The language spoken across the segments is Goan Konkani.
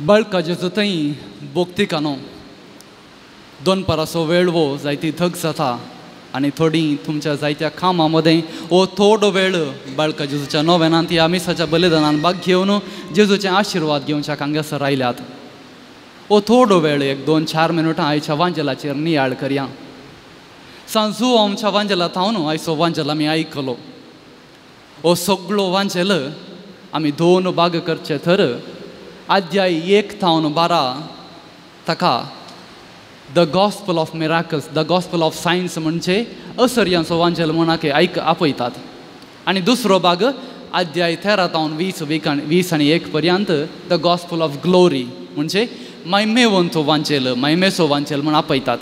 बाळका जेजू थंय बोगतिकानो दोनपाराचो वेळ वो जायती धग जाता आनी थोडी तुमच्या जायत्या कामां मदें वो थोडो वेळ बाळका जेजूच्या नोवेनांत ह्या मिसाच्या बलिदानान भाग घेवन जेजूचे आशिर्वाद घेवच्याक हांगासर आयल्यात. वो थोडो वेळ एक 2 4 मिनटां आयच्या वांजेलाचेर नियाळ करया. सांजू आमच्या वांजेला थावन आयचो वांजेल आमी आयकलो. हो सगळो वांजेल आमी 2 भाग करचे तर अध्याय 1 थावन 12 ताका the gospel of miracles, the gospel of signs म्हणजे असर्यांचो वांजेल म्हूण आयक आपयतात. आनी दुसरो भाग अध्याय 13 थावन 20 आनी 1 पर्यंत the gospel of glory म्हणजे मैमेवंतो वांजेल, मैमेचो वांजेल म्हूण आपयतात.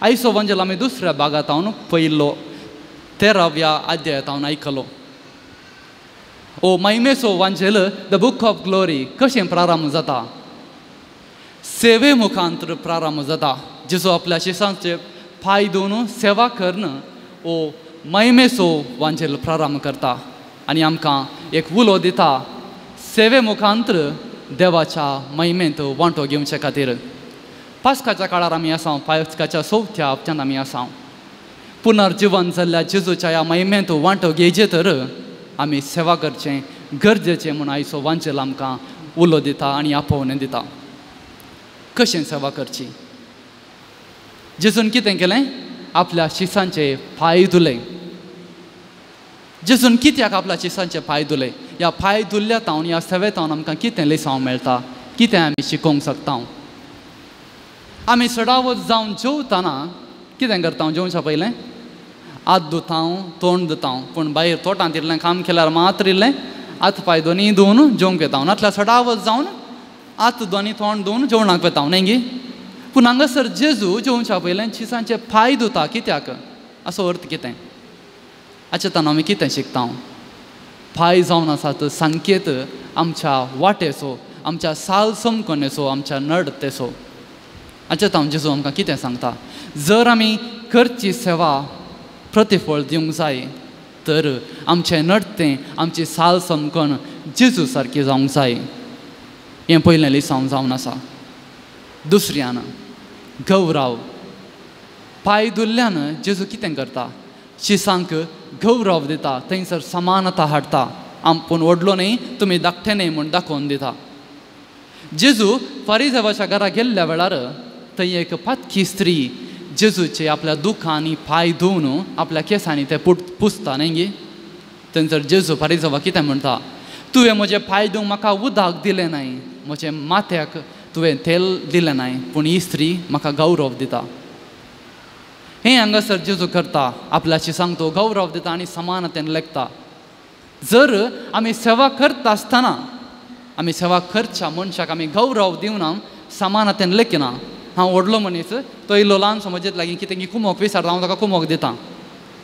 आयचो वांजेल आमी दुसऱ्या भागांत थावन पयलो 13व्या अध्याया थावन आयकलो. ओ मैमेचो वांजेल the book of glory कशें प्रारंभ जाता? सेवे मुखांतर प्रारंभ जाता. जेजू आपल्या शिसांचे पांय धुवन सेवा करून ओ मैमेचो वांजेल प्रारंभ करता आनी आमकां एक उलो दिता सेवे मुखांतर देवाच्या मैमेंत वांटो घेवचे खातीर. पास्काच्या काळार आमी आसा, पास्काच्या चवथ्या हप्त्यांत आमी आसा. पुनर्जिवन जाल्ल्या जेजूच्या ह्या मैमेंत वांटो घेयचे तर आमी सेवा करचें गरजेचें म्हूण आयचो वांजेल आमकां उलो दिता आनी आपोवणें दिता. कशें सेवा करची? जेजून कितें केलें? आपल्या शिसांचे पांय धुले. जेजून कित्याक आपल्या शिसांचे पांय धुले? ह्या पांय धुल्ल्या तावन, ह्या सेवे तावन आमकां कितें लेसांव मेळटा, कितें आमी शिकोवंक शकता? आमी सडावत जावन जेवतना कितें करता? जेवच्या पयलें हात धुता, तोंड धुता, पूण भायर तोटांत इल्लें काम केल्यार मात्र इल्लें हात पांय दोनी धुवन जेवंक येता. नातल्यार सडावत जावन हात दोनी तोंड धुवन जेवणाक वता न्ही गी? पूण हांगासर जेजू जेवच्या पयलें शिसांचे पांय धुता कित्याक? असो अर्थ कितें? हाचे तान आमी कितें शिकता? पांय जावन आसात संकेत आमच्या वाटेचो, आमच्या साल समकणेचो, आमच्या नडतेचो. हाचे तावन जेजू आमकां कितें सांगता? जर आमी करची सेवा प्रतिफळ दिवंक जाय तर आमचें नडतें, आमची साल समकण जेजू सारकी जावंक जाय. हें पयलें लिसांव जावन आसा. दुसऱ्यान गौरव. पांय धुल्ल्यान जेजू कितें करता? शिसांक गौरव दिता, थंयसर समानता हाडटा. आपूण व्हडलो न्ही, तुमी धाकटे न्ही म्हूण दाखोवन दिता. जेजू फारीजावाच्या घरा गेल्ल्या वेळार थंय एक पातकी स्त्री जेजूचे आपल्या दुखांनी पांय धुवन आपल्या केंसांनी ते पुसता न्ही गी? थंयसर जेजू फारीजावा कितें म्हणटा? तुवें म्हजे पांय धुवंक म्हाका उदक दिलें नाय, म्हजे माथ्याक तुवें तेल दिलें नाय, पूण ही स्त्री म्हाका गौरव दिता. हें हांगासर जेजू करता, आपल्या शिसांक तो गौरव दिता आनी समानतेन लेखता. जर आमी सेवा करता आसतना आमी सेवा करच्या मनशाक आमी गौरव दिवना, समानतेन लेखना. हांव व्हडलो मनीस, तो इल्लो ल्हान समजेत लागीं कितें कुमोक विचारता, हांव ताका कुमोक दिता.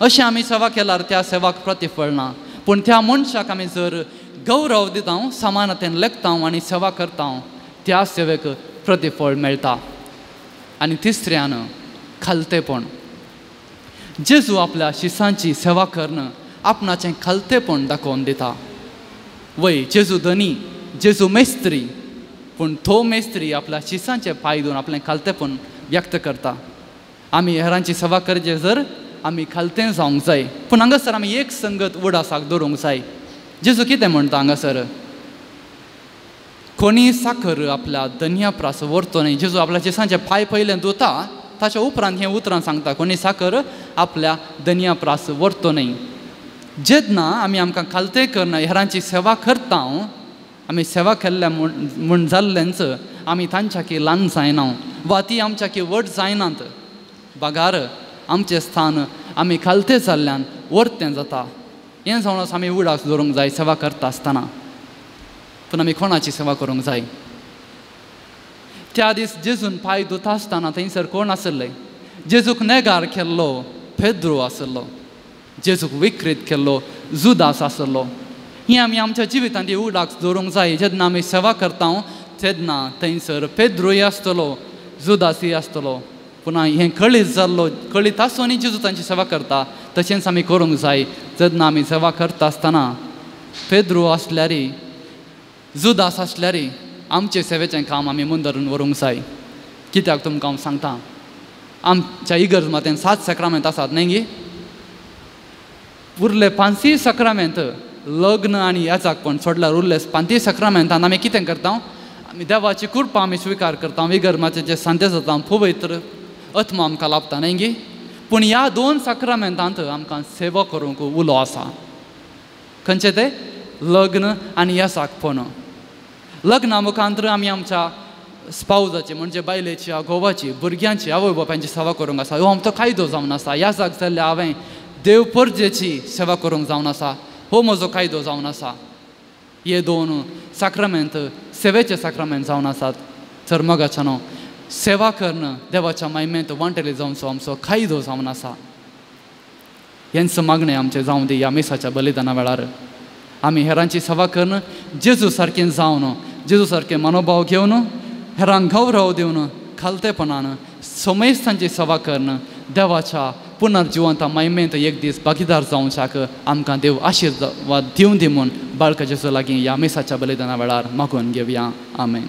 अशें आमी सेवा केल्यार त्या सेवाक प्रतिफळ ना. पूण त्या मनशाक आमी जर गौरव दिता, समानतेन लेखता आनी सेवा करता, त्या सेवेक प्रतिफळ मेळटा. आनी तिसऱ्यान खालतेपण. जेजू आपल्या शिसांची सेवा करून आपणाचें खालतेपण दाखोवन दिता. वय जेजू धनी, जेजू मेस्त्री, पूण तो मेस्त्री आपल्या शिसांचे पांय धुवन आपलें खालतेपण व्यक्त करता. आमी हेरांची सेवा करचे जर आमी खालतें जावंक जाय. पूण हांगासर आमी एक संगत उडासाक दवरूंक जाय. जेजू कितें म्हणटा हांगासर? कोणी साखर आपल्या धनया प्रास व्हरतो न्ही. जेजू आपल्या शिसांचे पांय पयलें धुता, ताच्या उपरांत हें उतरां सांगता, कोणी साखर आपल्या धनया प्रास व्हरतो न्ही. जेन्ना आमी आमकां खालतें करना हेरांची सेवा करता, आमी सेवा केल्ल्या म्हूण जाल्लेंच आमी तांच्याकी ल्हान जायना वा ती आमच्याकी व्हड जायनात. बगार आमचें स्थान आमी खालतें जाल्ल्यान व्हरतें जाता. हें जावन आसा आमी उडास दवरूंक जाय सेवा करता आसतना. पूण आमी कोणाची सेवा करूंक जाय? त्या दीस जेजून पांय धुता आसतना थंयसर कोण आसले? जेजूक नेगार केल्लो पेद्रो आसलो, जेजूक विक्रीत केल्लो जुदास आसलो. ही आमी आमच्या जिवितांत उडास दवरूंक जाय. जेन्ना आमी सेवा करता तेन्ना थंयसर पेद्रोय आसतलो, जुदासूय आसतलो. पूण हें कळीत जाल्लो, कळीत आसूनय जेजू तांची सेवा करता. तशेंच आमी करूंक जाय. जेन्ना आमी सेवा करता आसतना पेद्रो आसल्यार, जुदास आसल्यार आमचे सेवेचें काम आमी मुंदरून व्हरूंक जाय. कित्याक तुमकां हांव सांगता, आमच्या इगर्ज मातेन 7 साक्रामेंत आसात न्ही गी? उरले 5 साक्रामेंत लग्न आनी याजाकपण सोडल्यार उरले 5 साक्रामेंतान आमी कितें करता? आमी देवाची कृपा आमी स्विकार करता, इगर्ज मातेचे सांते जाता, पवित्र आत्मा आमकां लाभता न्ही गी? पूण ह्या 2 साक्रामेंतांत आमकां सेवा करूंक उलो आसा. खंयचे ते? लग्न आनी याजाकपण. लग्ना मुखांतर आमी आमच्या स्पावजाची म्हणजे बायलेची, घोवाची, भुरग्यांची, आवय बापायची सेवा करूंक आसा. हो आमचो कायदो जावन आसा. याजाक जाल्ल्या हांवें देव परजेची सेवा करूंक जावन आसा, हो म्हजो कायदो जावन आसा. हे 2 साक्रामेंत सेवेचे साक्रामेंत जावन आसात. तर मोगाच्यानो, सेवा करून देवाच्या मायमेंत वांटेले जावचो आमचो कायदो जावन आसा. हेंच मागणें आमचें जावं दी ह्या मिसाच्या बलिदाना वेळार. आमी हेरांची सेवा करून जेजू सारकें जावन, जेजू सारकें मनोभाव घेवन, हेरांक गौरव दिवन, खालतेपणान समेस्तांची सेवा करून देवाच्या पुनर्जिवंता मायमेंत एक दीस भागीदार जावच्याक आमकां देव आशिर्वाद दिवं दी म्हूण बाळका जेजू लागीं ह्या मिसाच्या बलिदाना वेळार मागून घेवया. आमेन.